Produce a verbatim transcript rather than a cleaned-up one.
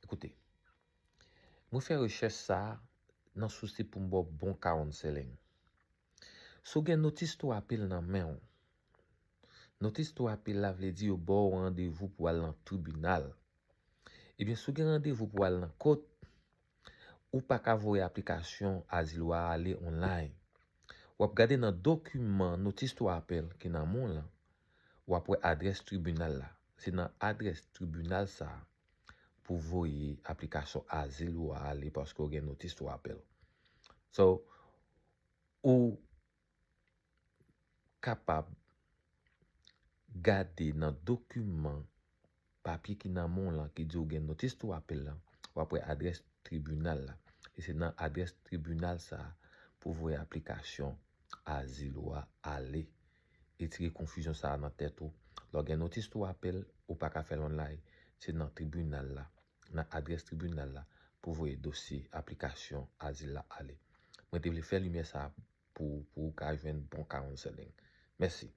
Koute, mwen fè rechèch sa a nan sousi pou m ba w bon counseling. Si w gen notice to appeal nan men w, notice to appeal la vle di yo ba w randevou pou w al nan tribinal. Ebyen, si w gen randevou pou w al nan kot, ou pa ka voye aplikasyon azil ou a ale online. W ap gade nan dokiman notice to appeal ki nan men w lan, w ap wè adrès tribinal la. Se nan adrès tribinal sa a pou voye aplikasyon azil ou a ale paske w gen notice to appeal. So, ou kapab gade nan dokiman papye ki nan men w lan ki di w gen notice to appeal lan, w ap wè adrès tribinal la. E se nan adrès tribinal sa a pou voye aplikasyon azil ou a ale. Retire konfizyon sa a nan tèt ou. Lè w gen notice to appeal, ou pa ka fè l online. Se nan tribinal la, nan adrès tribinal la, pou voye dosye aplikasyon azil la ale. Mwen te vle fè limyè sa a pou, pou w ka jwenn bon counseling. Mèsi.